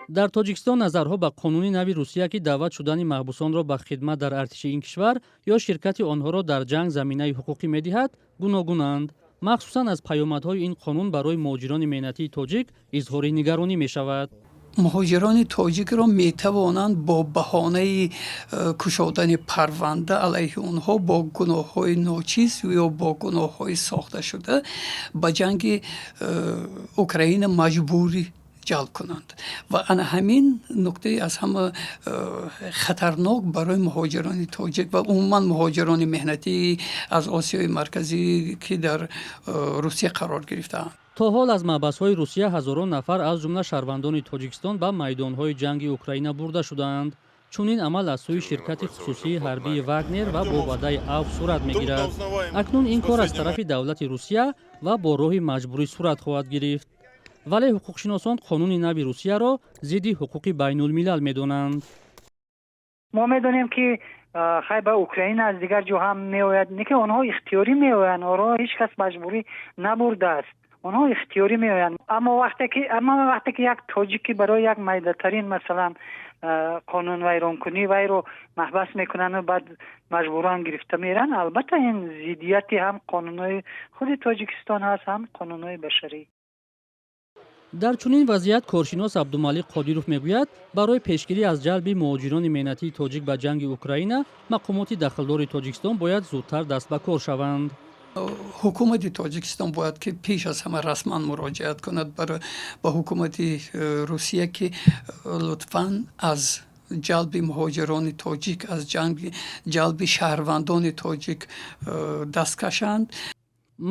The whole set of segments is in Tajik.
Дар Тоҷикистон назарҳо ба қонуни нави Русия, ки даъват шудани маҳбусонро ба хидмат дар артиши ин кишвар ё ширкати онҳоро дар ҷанг заминаи ҳуқуқӣ медиҳад, гуногунанд. Махсусан аз паёмадҳои ин қонун барои муҳоҷирони меҳнатии тоҷик изҳори нигаронӣ мешавад. Муҳоҷирони тоҷикро метавонанд бо баҳонаи кушодани парванда алайҳи онҳо бо гуноҳҳои ночиз ё бо гуноҳҳои сохташуда ба ҷанги Украина маҷбурӣ ҷалб кунанд. Ва ана ҳамин нуктаи аз ҳама хатарнок барои муҳоҷирони тоҷик ва умуман муҳоҷирони меҳнатӣ аз Осиёи Марказӣ, ки дар Русия қарор гирифтаанд. То ҳол аз маҳбасҳои Русия ҳазорон нафар, аз ҷумла шаҳрвандони Тоҷикистон, ба майдонҳои ҷанги Украина бурда шудаанд. Чунин амал аз сӯи ширкати хусусии ҳарбии «Вагнер» ва бо ваъдаи авф сурат мегирад. Акнун ин кор аз тарафи давлати Русия ва бо роҳи маҷбурӣ сурат хоҳад гирифт, вале ҳуқуқшиносон қонуни нави Русияро зидди ҳуқуқи байнулмилал медонанд. Мо медонем, ки хай, ба Украина аз дигар ҷо ҳам меояд, не ки онҳо ихтиёрӣ меоянд, онҳоро ҳеҷ кас маҷбурӣ набурдааст, онҳо ихтиёрӣ меоянд. Аммо вақте ки як тоҷикӣ барои як майдатарин, масалан, қонунвайронкунӣ вайро маҳбас мекунанду баъд маҷбуран гирифта меранд, албатта, ин зиддияти ҳам қонунҳои худи Тоҷикистон ҳаст, ҳам қонунҳои башарӣ. Дар чунин вазъият коршинос Абдумалик Қодиров мегӯяд, барои пешгирӣ аз ҷалби муҳоҷирони меҳнатии тоҷик ба ҷанги Украина мақомоти дахлдори Тоҷикистон бояд зудтар даст ба кор шаванд. Ҳукумати Тоҷикистон бояд ки пеш аз ҳама расман муроҷиат кунад ба ҳукумати Русия, ки лутфан аз ҷалби муҳоҷирони тоҷик, аз ҷалби шаҳрвандони тоҷик даст кашанд.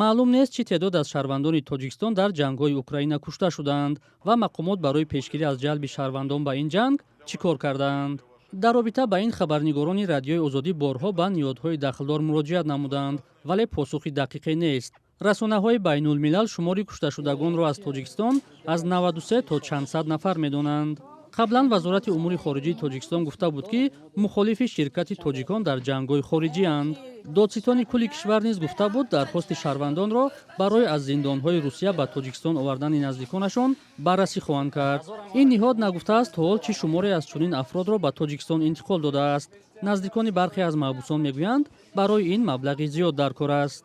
Маълум нест, чӣ теъдод аз шаҳрвандони Тоҷикистон дар ҷангҳои Украина кушта шудаанд ва мақомот барои пешгирӣ аз ҷалби шаҳрвандон ба ин ҷанг чӣ кор кардаанд. Дар робита ба ин хабарнигорони Радиои Озодӣ борҳо ба ниҳодҳои дахлдор муроҷиат намуданд, вале посухи дақиқе нест. Расонаҳои байнулмилал шумори кушташудагонро аз Тоҷикистон аз 93 то чанд сад нафар медонанд. Қаблан Вазорати умури хориҷии Тоҷикистон гуфта буд, ки мухолифи ширкати тоҷикон дар ҷангҳои хориҷианд. Додситони кулли кишвар низ гуфта буд, дархости шаҳрвандонро барои аз зиндонҳои Русия ба Тоҷикистон овардани наздиконашон баррасӣ хоҳанд кард. Ин ниҳод нагуфтааст, то ҳол чӣ шуморе аз чунин афродро ба Тоҷикистон интиқол додааст. Наздикони бархе аз маҳбусон мегӯянд, барои ин маблағи зиёд дар кор аст.